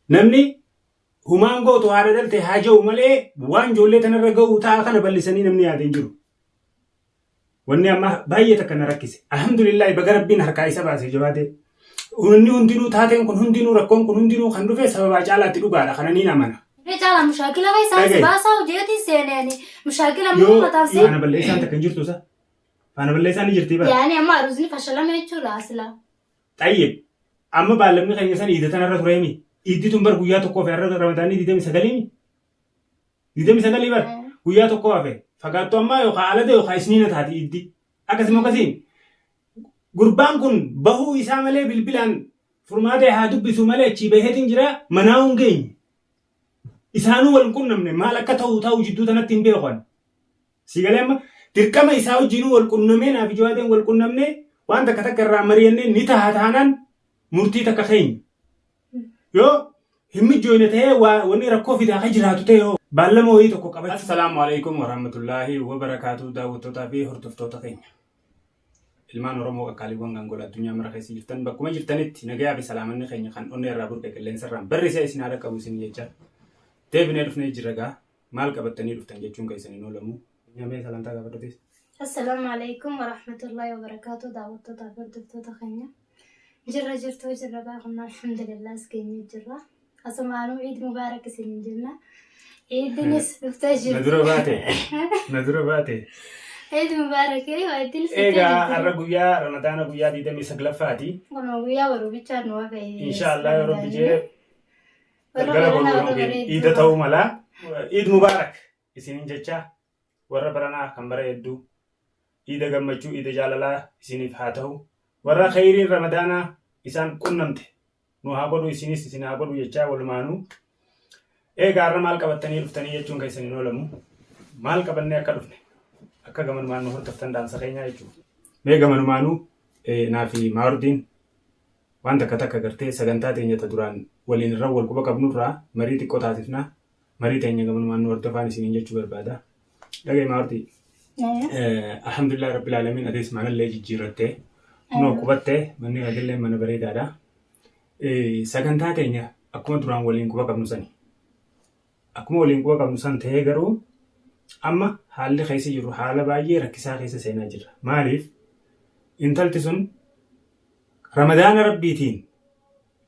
Namni humaan gootu haadha dhalte haa ja'u malee waan ijoollee tanarra ga'u ta'a kana bal'isanii namni yaade hin jiru. Wanni amma baay'ee takka na rakkise. Alhamdulillah baga rabbiin harkaa isa baase jawaadee. Wanni hundinuu taateen kun hundinuu rakkoon kun hundinuu kan dhufe sababaa caalaatti dhugaadha kana niin amana. Mee caalaa mushaakila keessaa si Dhaga'i. baasaa hojeetiin seeneeni. Mushaakila Yoo immoo mataan seen. faana balleessaan takka hin jirtu isa. Faana balleessaan ni jirti bara. Yaani amma aruuzni fashalame jechuudha asila. Xayyib. Amma baallamni keenya san iida tanarra tureemi. Iiddi tun bar guyyaa tokkoo fi har'a ramadaanni 29mi. 29 bar guyyaa tokko hafe. Fagaattu ammaa yookaan alada yookaan isniina taati iiddi. Akkasuma akkasiin. Gurbaan kun bahuu isaa malee bilbilaan furmaata haa dubbisu malee achii baheetiin jira manaa hin geenye. Isaanuu wal hin qunnamne maal akka ta'u ta'u jidduu tanatti hin beeku ani. Si galee amma dirqama isaa wajjinuu wal qunnamee naaf ijooteen wal qunnamnee waan takka takka irraa mari'annee ni taha taanaan murtii takka keenya. Yoo hin mijjooyne ta'ee waa wanni rakkoo fidaa akka jiraatu ta'e hoo baallama wayii tokko qabachuu. Assalaamu alaikum warahmatullaahi wabarakaatu daawwattootaa fi hordoftoota keenya. Ilmaan Oromoo qaqqaaliiwwan gangola addunyaa mara keessa jirtan bakkuma jirtanitti nagayaa fi salaamanni keenya kan onnee irraa burqe qilleensa irraan barrisee isin haa dhaqqabu isin jecha deebinee dhufnee jirra gaa maal qabattanii dhuftan jechuun keessan hin oolamu. Nyamee salantaa gaafadhutis. Assalaamu alaikum warahmatullahi wabarakaatu daawwattootaa fi hordoftoota keenya. Jirra jirtuu jirra gaafannaa alhamdulillah as geenyee jirra. Asumaanuu Iid Mubaarak isiniin jenna. Iidinis dhuftee Na jirti. dura baate. Na dura baate. Iid Mubaarak eeyyuu iidinis dhuftee Egaa jirti. har'a guyyaa Ramadaana guyyaa 29ffaati. Kunoo guyyaa boruu bichaan nu hafe. Inshaallah yoo Rabbi jee Warra galgala baranaa boruu warra yookiin bareedduu. iida ta'uu mala. Iid Mubaarak isiniin jecha warra baranaa kan bara hedduu iida gammachuu iida jaalalaa isiniif haa ta'u. Warra kheyriin Ramadaanaa isaan qunnamte nu haa godhu isinis isin haa godhu jechaa walumaanuu. Eegaa har'a maal qabattanii dhuftanii jechuun keessan hin oolamu. Maal qabannee akka dhufne akka gamanumaan nu hordoftan dhaamsa keenyaa jechuudha. Mee gamanumaanuu naa fi Maawardiin waan takka takka gartee sagantaa teenya ta duraan waliin irra wal quba qabnurraa marii xiqqoo taasifna. Marii teenya gamanumaan nu hordofaan isiniin jechuu barbaada. Dhaga'i Maawardii. Alhamdulillah Rabbil Aalamiin atis manallee jijjiirrattee kunoo qubattee manni keetillee mana bareedaadha. Sagantaa teenya akkuma duraan waliin quba qabnu sani. Akkuma waliin quba qabnu san ta'ee garuu amma haalli keessa jirru haala baay'ee rakkisaa keessa seenaa jirra. Maaliif intalti sun Ramadaana Rabbiitiin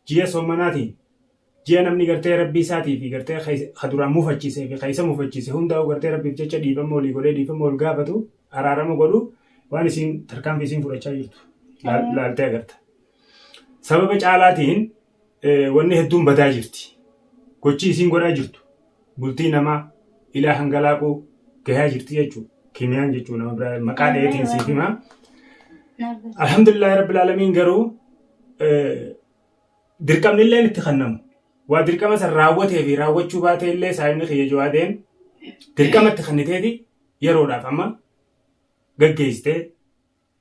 ji'a soommanaatiin Ji'a namni gartee Rabbii isaatii fi gartee ka duraan mufachiisee fi ka isa mufachiise hundaa'u gartee Rabbiif jecha dhiifama walii godhee dhiifama wal gaafatu araarama godhu waan isiin tarkaanfii isiin fudhachaa jirtu laaltee agarta. Sababa caalaatiin wanni hedduun badaa jirti. Gochi isiin godhaa jirtu bultii namaa ilaa hangalaaquu gahaa jirti jechuudha. Kimiyaan jechuun nama biraa maqaa dheetiin siif himaa. Alhamdulillahi Rabbil Aalamiin garuu Dirqamni illeen itti kennamu. Waa dirqama san raawwatee fi raawwachuu baatee illee saahibni kiyya Jawaadeen dirqama itti kenniteeti yeroodhaaf amma gaggeessitee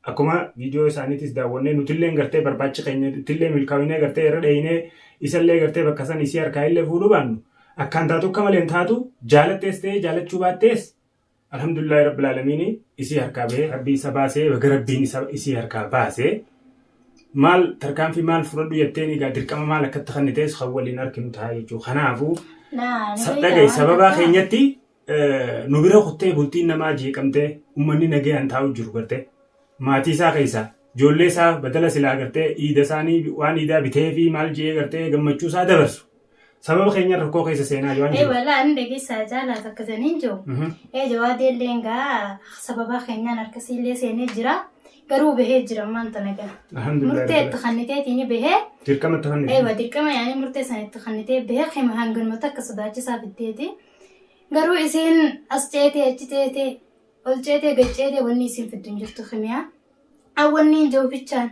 akkuma viidiyoo isaaniitis daawwannee nutillee gartee barbaachi keenya ittillee milkaa'inee gartee irra dheeyinee isallee gartee bakka san isii harkaa illee fuudhuu baannu akkaan taatu akka malee hin taatu jaalattees ta'ee jaalachuu baattees Alhamdulillahi Rabbil Aalamiini isii harkaa bahee Rabbii isa baasee baga Rabbiin isa isii harkaa baasee maal tarkaanfii maal fudhadhu jetteen egaa dirqama maal akka itti kennitees kan waliin arginu ta'a jechuudha. Kanaafuu Naa, ni beektaa dhaga'i waan sababaa takka. keenyatti nu bira kuttee bultiin namaa jeeqamtee uummanni nagayaan taa'u jiru gartee maatii isaa keessaa ijoollee isaa badala silaa gartee iida isaanii waan iidaa bitee fi maal je'ee gartee gammachuu isaa dabarsu Sababa keenyaan rakkoo keessa seenaa waan Ee jiruuf. walaa inni dhageessaa jaalaa takka saniin jiru. Ee jawaadee illee gaa sababa keenyaan harkasii illee seenee jira. Garuu bahee jira ammaan tana gaa. Alhamdulillah. Murtee itti kanniteetiin bahee. Dirqama itti kannite. Eewa dirqama yaanii murtee sana itti kannitee bahee hima hanganuma takka sodaachisaa fiddeeti. Garuu isiin as ceetee achi ceetee ol ceetee gad ceetee wanni isiin fiddu hin jirtu kimiyaa. Awwanni hin jiru bichaan.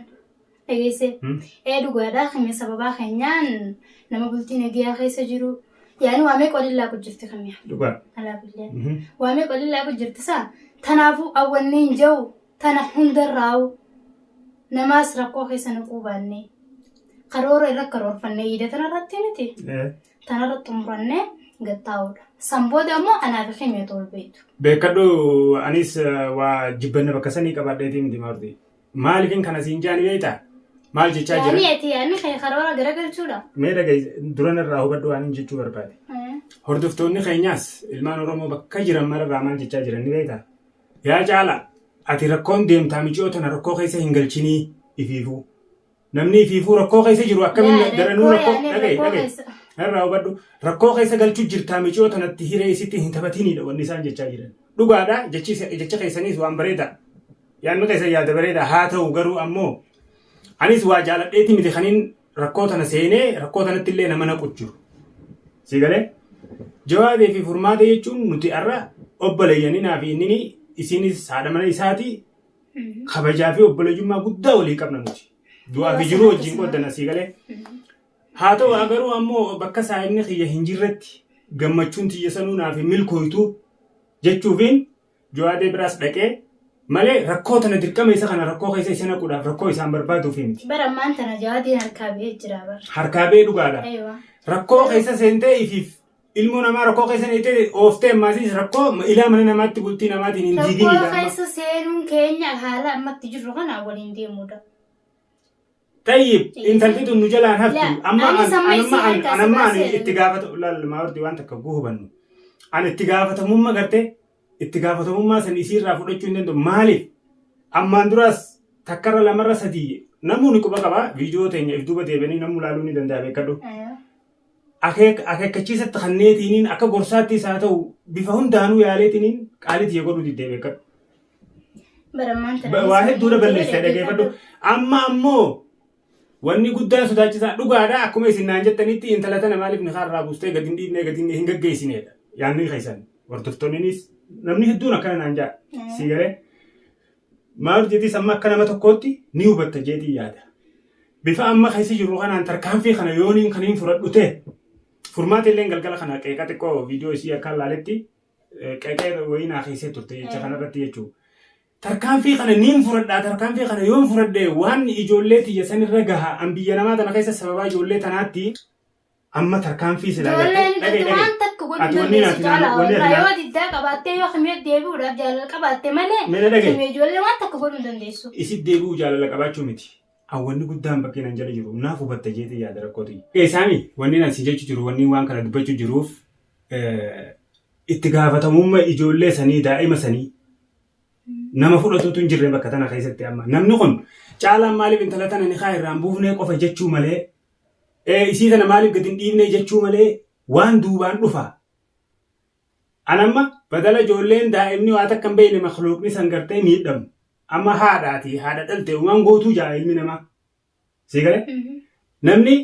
Dhageessee. Ee dhugaadha kimiya sababaa keenyaan nama bultii nagayaa keessa jiru. Yaani waa meeqa waliin laaqu jirti kimiya. Dhugaa. Alaa billee. Waa meeqa waliin laaqu jirti saa. Tanaafuu awwanni hin jiru tana hundarraa'u namaas rakkoo keessa naquu baannee karoora irra karoorfannee iida tanarratti miti. Tanarra xumurannee gad taa'uudha. San booda ammoo anaa fi kimiya ol beektu. Beekadhu anis waa jibbanna bakka sanii qabaadheetii miti maarti. Maaliifin kana siin jaani beektaa? Maal jechaa Yaani jiran? ati yaani kee karoora garagalchuudha. Mee dhaga'i duran irraa hubadhu waan hin jechuu barbaade. Hordoftoonni keenyaas ilmaan Oromoo bakka jiran mararraa maal jechaa jiran ni beektaa? Yaa Caalaa ati rakkoon deemtaa miciyoo tana rakkoo keessa hin galchinii ifiifuu. Namni ifiifuu rakkoo keessa jiru akkamiin Yaa daranuu rakkoo rakkoo yaani dhaga'i rakkoo dhaga'i. keessa. Irraa hubadhu rakkoo keessa galchuu jirtaa miciyoo tanatti hiree isitti hin taphatiniidha wanni isaan jechaa jiran. Dhugaadha jechi jecha keessaniis waan bareedaa. Yaadni keessan yaada bareedaa haa ta'u garuu ammoo anis waa jaaladheeti miti kanin rakkoo tana seenee rakkoo tanatti illee nama naqu jiru. Si galee? Jawaadee fi furmaata jechuun nuti har'a obboleeyyaninaa fi innini isiinis haadha mana isaati kabajaa fi obboleeyyummaa guddaa walii qabna nuti. Du'aa fi jiruu wajjin qooddanna si galee? Haa ta'u garuu ammoo bakka saahibni kiyya hin jirretti gammachuun tiyya sanuu naaf hin milkooytu jechuufiin Jawaadee biraas dhaqee malee rakkoo tana dirqama isa kana rakkoo keessa isa naquudhaaf rakkoo isaan barbaaduufi miti. Bara ammaan tana Jawaadeen harkaa ba'ee jira bar. Harkaa ba'ee dhugaadha. Eewa. Rakkoo keessa seentee ifiif ilmoo namaa rakkoo keessa neetee ooftee ammaasiis rakkoo ilaa mana namaatti bultii namaatiin hin Rakkoo diiginidha amma. keessa seenuun keenya haala ammatti jirru kana waliin deemuudha. Tayyib intalti tun nu jalaan haftu Laa, amma anis an amma an isii amma an harkaa an si amma ani baasee itti gaafata laal maawardi waan takka guu hubannu an itti gaafatamummaa gartee itti gaafatamummaa san isiirraa fudhachuu hin danda'u maaliif ammaan duraas takkarra lamarra sadii namuu ni quba qaba viidiyoo teenya if duuba deebi'anii namuu laaluu ni danda'a beekadhu akeekkachiisatti kanneetiiniin akka gorsaattis haa ta'u bifa hundaanuu yaaleetiniin qaalii tiyya godhuu diddee beekadhu. Barammaan tana Waa hedduudha balleessite dhageeffadhu. Amma ammoo wanni guddaan sodaachisaa dhugaadha akkuma isin naan jettanitti intala tana maaliif nikaa irraa buustee gadi hin dhiifnee gadi hin gaggeessineedha. Yaanni keessan hordoftoonninis namni hedduun akkana naan ja'a. Sii galee maal jetis amma akka nama tokkootti ni hubatta jeetii yaada. Bifa amma keessa jirru kanaan tarkaanfii kana yooniin kan hin fudhadhu ta'e furmaata illee galgala kana qeeqa xiqqoo viidiyoo isii akka laaletti qeeqee wayii naa keessee turte jecha kanarratti jechuudha. Tarkaanfii kana niin fudhadhaa tarkaanfii kana yoon fudhadhe waan ijoollee tiyya sanirra gaha an biyya namaa tana keessa sababaa ijoollee tanaatti amma tarkaanfii silaa gartee Ijoolleen dhaga'i ati dhaga'i. waan takka godhuu Ati wanni dandeessu ati caalaa wanni ati wallahi naan yoo diddaa qabaattee yoo himee deebi'uudhaaf jaalala qabaatte malee mee na dhaga'i. himee ijoollee waan takka godhuu hin dandeessu. Isit deebi'uu jaalala qabaachuu miti. An wanni guddaan bakkeen an jala jiru naaf hubatta jeetii yaada rakkoo tiyya. Eesaami wanni an si jechuu jiru wanni waan kana dubbachuu jiruuf itti gaafatamumma ijoollee sanii daa'ima sanii nama fudhatuutu hin jirre bakka tana keessatti amma namni kun caalaan maaliif intala tana nikaa irraa hin buufnee qofa jechuu malee isii tana maaliif gadi hin dhiifnee jechuu malee waan duubaan dhufa. An amma badala ijoolleen daa'imni waa takka hin beekne makluuqni san gartee miidhamu amma haadhaati haadha dhalte humaan gootuu jaa ilmi namaa. Sii galee? Namni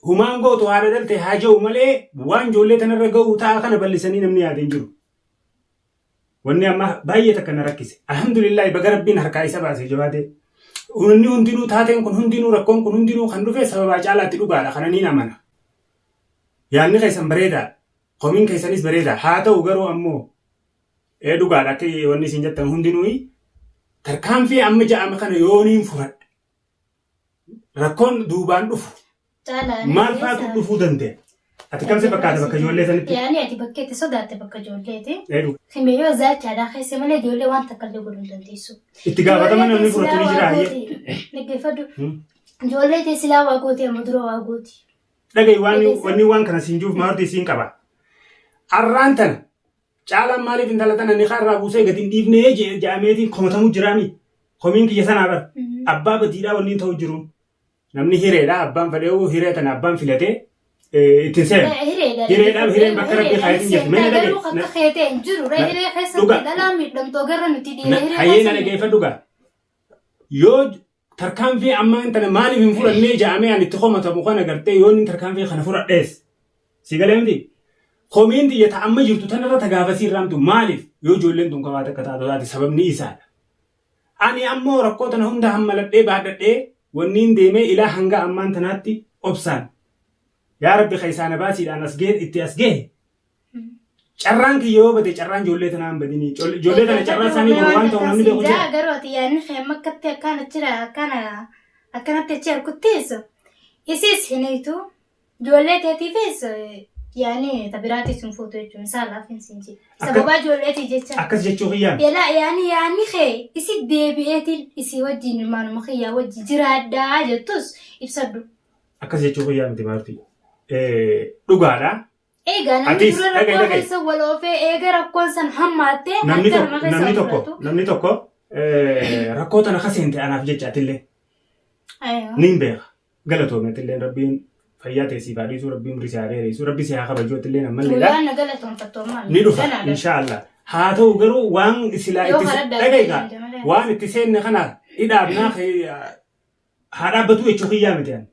humaan gootu haadha dhalte haa ja'u malee waan ijoollee tanarra ga'u ta'a kana bal'isanii namni yaade hin jiru. Wanni amma baay'ee takka na rakkise. Alhamdulillah baga rabbiin harkaa isa baase jabaatee. Wanni hundinuu taateen kun hundinuu rakkoon kun hundinuu kan dhufe sababaa caalaatti dhugaadha kana niin amana. Yaanni keessan bareedaa. Komiin keessanis bareedaa. Haa ta'u garuu ammoo ee dhugaadha akka wanni isin jettan hundinuu tarkaanfii amma ja'ame kana yooniin fudhadhe. Rakkoon duubaan dhufu Caalaa maal faatu dhufuu danda'a? Ati kam si fakkaata bakka ijoollee sanitti? Yaani ati bakka itti sodaatte bakka ijoolleeti. Eedu. Hime yoo zaachaadhaa keessa malee ijoollee waan takka illee godhuu hin dandeessu. Itti gaafatama namni fudhatu ni jira hayyee. Dhaggeeffadhu. Ijoollee tee silaa waa gooti amma dura waa gooti. Dhaga'i waan wanni waan kana siin juuf maaltu isiin qaba. Arraan tana Caalaan maaliif intala tana nikaa irraa buusee gadi hin dhiifnee jedhameetiin komatamu jiraami. Komiin kiyya sanaa bara. Abbaa badiidhaa wanni ta'u jiru. Namni hireedha abbaan fedheewu hiree tana abbaan filatee ittiin seenu. Hireedha. Hireedhaaf hireen bakka rabbi kaayetiin jirti. Mee na dhaga'i. Garuu akka keetee hin jiru. Hiree keessatti Dhuga. dhalaa miidhamtoo garra nuti dhiira hiree Hayyee na dhageeffadhu gaa. Yoo tarkaanfii ammaan tana maaliif hin fudhannee ja'amee ani itti komatamu kana gartee yoo inni tarkaanfii kana fudhadhees si galee miti komiin tiyya ta amma jirtu tanarra ta gaafasii irraamtu maaliif yoo ijoolleen tun kawaata akka taatu taate sababni isaadha. Ani ammoo rakkoo tana hunda hammaladhee baadhadhee wanniin deemee ilaa hanga ammaan tanaatti obsaan yaa rabbi keessaa na baasiidhaan as gee itti as gehe Carraan kiyya yoo bade carraan ijoollee tanaa hin badini. Ijoollee tana carraa isaanii boru waan ta'u namni beeku jira. Garuu ati yaadni kee amma akkatti akkaan achira akkana akkanatti achi harkutteessu isiis hin hiitu ijoollee teetiifis Yaani ta biraatis hin fuutu jechuun isaa laafin siin jedhe. Sababaa ijoolleetii jecha. Akkas jechuu kiyyaan. Yala yaani yaani kee isi deebi'eetiin isii wajjin ilmaanuma kiyyaa wajji jiraadhaa jettus ibsadhu. Akkas jechuu kiyyaa miti maartii. Dhugaadha. Egaa namni Atis, dura dhaga'i, rakkoo dhaga'i. keessa wal oofee eega rakkoon san hammaattee Namni harka tokko nama keessa namni ol tokko fudhatu. namni tokko rakkoo tana kaseente anaaf jecha atillee Aywa. niin beeka. Galatoomi atilleen Rabbiin fayyaa ta'e siif haa dhiisu, Rabbiin umrii si haa dheeressu, Rabbi si haa kabaju atilleen ammalleedha. Guyyaan na galatoonfattu ammaa Ni dhufa Ganaadha. inshaallah. Haa ta'u garuu waan silaa Yoo itti karaa adda dhaga'i addaa gaa deemte malee. waan itti seenne kana hidhaabnaa haa dhaabbatu jechuu kiyyaa miti ani.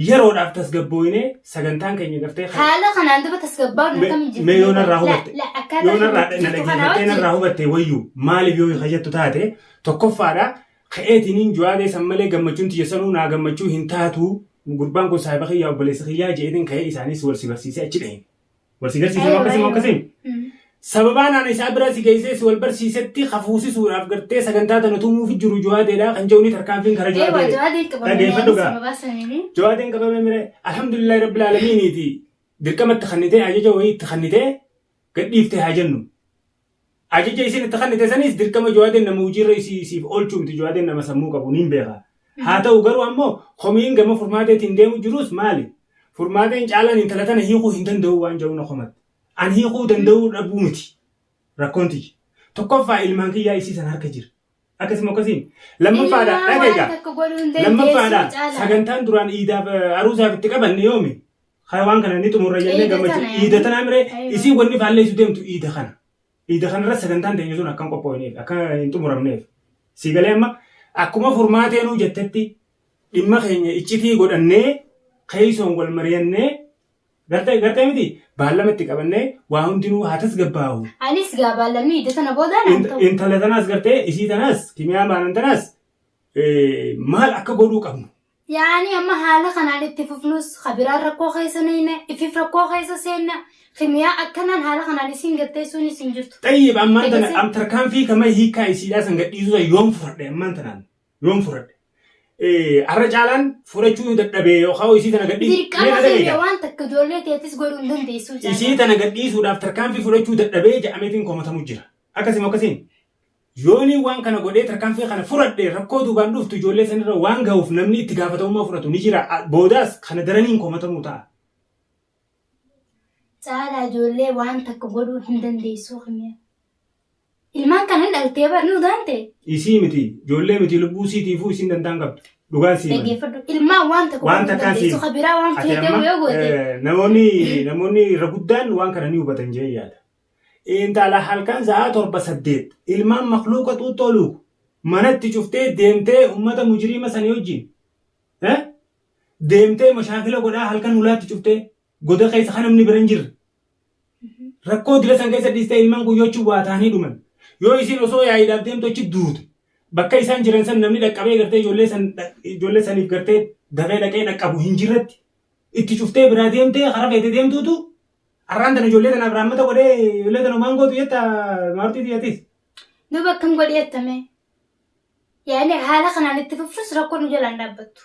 Yeroodhaaf tasgabbooyinee sagantaan keenya gartee Haala kanaan duba tasgabbaa'uun akkamiin jirti? Mee yoo narraa hubatte La akkaataa yoo narraa jirtu na kana dhaggeeffattee wajjin narraa hubatte wayyuu maaliif yoo kajettu taate tokkoffaadha ka'eetiniin juwaadee san malee gammachuun tiyya sanuu naa gammachuu hin taatu gurbaan kun saahiba kiyyaa obboleessa kiyyaa jeetiin ka'ee isaanis wal si barsiisee achi dhahin. Wal si garsiisee moo akkasii moo akkasii? Sababaan ana isaa bira si geessee si wal barsiisetti hafuusisuudhaaf gartee sagantaa tana tumuuf jiru Jawaadeedha kan jedhu ni tarkaanfiin kara Eewa Jawaadee. Jawaadeen qabame Dhageeffadhu gaa. sababaa saniini. Jawaadeen qabame mire alhamdulillahi rabbil aalamiiniiti dirqama itti kannitee ajaja wayii itti kannitee gadhiiftee haa jennu. Ajaja isin itti kannite sanis dirqama Jawaadeen nama hojiirra isiif oolchuu miti Jawaadeen nama sammuu qabu niin beeka. Haa ta'u garuu ammoo komiin gama furmaateetiin deemu jirus maali? Furmaateen caalaan intala tana hiikuu hin danda'u waan jedhu na komatte. An hiikuu danda'uu dhabuu miti rakkoon tiyya. Tokkoffaa ilmaan kiyyaa isii san harka jira. Akkasuma akkasiin. Lammaffaadha Ilmaan dhaga'i waan gaa. takka godhuu hin dandeessu Lammaffaadha caala. sagantaan duraan iidaaf aruusaaf itti qabanne yoomi? Haa waan kana ni xumurra jennee Iida gammachuu. tana Iida yaani. tanaa miree Aywa. isii wanni faalleessu deemtu iida kana. Iida kanarra sagantaan teenya sun akka hin qophooyneef akka hin xumuramneef. Sii galee amma akkuma furmaateenuu jettetti dhimma keenya iccitii godhannee keessoon wal mari'annee gartee gartee miti baallama itti qabannee waa hundinuu haa tasgabbaa'u. Anis gaa baallamni iida tana booda naan ta'u. Intala tanaas gartee isii tanaas kimiyaa maanan tanaas maal akka godhuu qabnu. Yaani amma haala kanaan itti fufnus kabiraan rakkoo keessa neeyna ifif rakkoo keessa seenna kimiyaa akkanaan haala kanaan isiin gatteessuunis hin jirtu. Xayyib ammaan tana Eegasii am tarkaanfii kama hiikaa isiidhaa san gadhiisuu san yoom fudhadhe ammaan tanaan yoom fudhadhe. Har'a caalaan fudhachuu dadhabee yookaan isii tana gadhiisuu mee Dirqama na kimiyaa dhaga'igaa. waan takka ijoollee teetis godhuu hin dandeessuu Isii caalaa. tana gadhiisuudhaaf tarkaanfii fudhachuu dadhabee jedhameetiin komatamu jira. Akkasuma akkasiin yoonii waan kana godhee tarkaanfii kana fudhadhe rakkoo duubaan dhuftu ijoollee sanirra waan gahuuf namni itti gaafatamummaa fudhatu ni jira. Boodaas kana daraniin komatamuu ta'a. Caalaa ijoollee waan takka godhuu hin dandeessuu kimiyaa. Ilmaan kana hin dhaltee bar nu daante. Isii miti ijoollee miti lubbuu isiitiifuu isiin danda'an qabdu. Dhugaan sii himani. Dhaggeeffadhu. Ilmaan waan takka Waan godhuu hin takkaan sii dandeessu. Kabiraa waan Ati feetee amma yoo goote. namoonni irra guddaan waan kana ni hubatan jee yaada. Intala halkan sa'a 7 8 ilmaan makluuqa xuuxxoo luuku manatti cuftee deemtee ummata mujriima sanii wajjin deemtee mashaakila godhaa halkan ulaatti cuftee goda keessa kan namni bira hin jirre rakkoo dila san keessa dhiistee ilmaan kun yoo achi waa ta'anii dhuman yoo isiin osoo yaa'iidhaaf deemtu achi duute bakka isaan jiran san namni dhaqqabee gartee ijoollee san ijoollee saniif gartee dafee dhaqee dhaqqabu hin jirretti itti cuftee biraa deemtee karaa feete deemtuutu Arraan tana ijoollee tanaaf raammata godhee ijoollee tana homaan gootu jetta maartii tiyyatis. Duuba akkam godhi jettame? Yaani haala kanaan itti fuftus rakkoon nu jalaan dhaabbattu.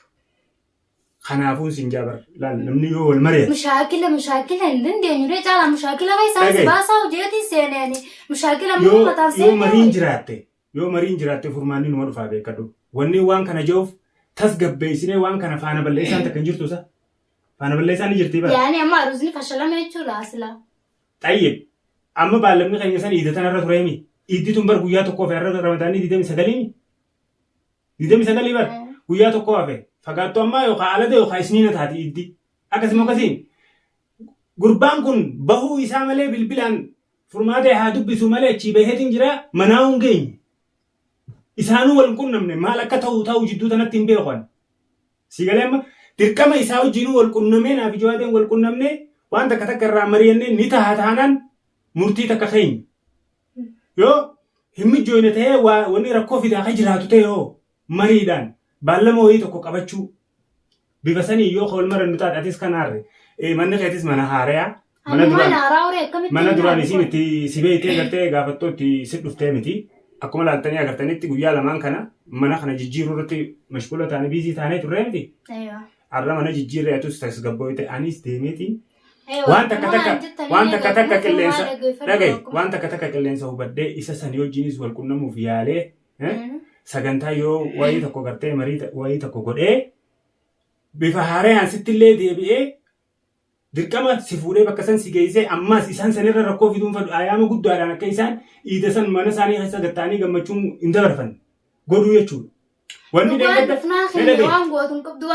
Kanaafuu sin jaabar laal namni yoo wal mari'ate. Mushaakila mushaakila hin dandeenyu ree caalaa mushaakila keessaan si Dhaga'i. baasaa hojeetiin seeneeni. Mushaakila immoo Yoo mataan yoo seenee. mariin jiraatte yoo mariin jiraatte furmaanni numa dhufaa beekadhu. Wanni waan kana jiruuf tasgabbeessinee waan kana faana balleessaan takka hin jirtu isa. Faana balleessaan ni jirtii bara. Yaani amma aruuzni fashalame jechuudha asilaa. Xayyib. Amma baallamni keenya san iida tanarra tureemi. Iiddi tun bar guyyaa tokko hafe har'a ramadaanni 29mi. 29 bar guyyaa tokko hafe. Fagaattu ammaa yookaan alada yookaan isniina taati iiddi. Akkasuma akkasiin. Gurbaan kun bahuu isaa malee bilbilaan furmaata haa dubbisu malee achii baheetiin jira manaa hin geenye. Isaanuu wal hin qunnamne maal akka ta'u ta'u jidduu tanatti hin beeku ani. Sii galee amma dirqama isaa wajjinuu wal qunnamee naaf Jawaadeen wal qunnamnee waan takka takka irraa mari'annee ni taha taanaan murtii takka keenya. Yoo hin mijjooyne ta'ee waa wanni rakkoo fidaa ka jiraatu ta'e hoo mariidhaan baallama wayii tokko qabachuu bifa sanii yoo ka wal marannu taate atis kan aarre manni keetis mana haareyaa mana Ani duraan mana haaraa horee akkamitti mana hin duraan haaru isiin kun? itti si beeytee gartee gaafattoo itti si dhuftee miti. Akkuma laaltanii agartanitti guyyaa lamaan kana mana kana jijjiiruu irratti mashquula taane biizii taanee turree miti. Aywa. Har'a mana jijjiirree atus tasgabbooyte anis deemeetiin Waan takka takka waan takka takka qilleensa dhaga'i waan takka takka qilleensa hubadhee isa sanii wajjinis wal qunnamuuf yaalee sagantaa yoo wayii tokko gartee marii wayii tokko godhee bifa haarayaan sittillee deebi'ee dirqama si fuudhee bakka san si geessee ammaas isaan sanirra rakkoo fiduun fedhu ayaama guddaadhaan akka isaan iida san mana isaanii keessa gatta'anii gammachuun hin dabarfanne godhuu jechuudha. Wanni Dhugaan dheengadda dhufnaa na keenya dhaga'i. waan gootu hin qabdu.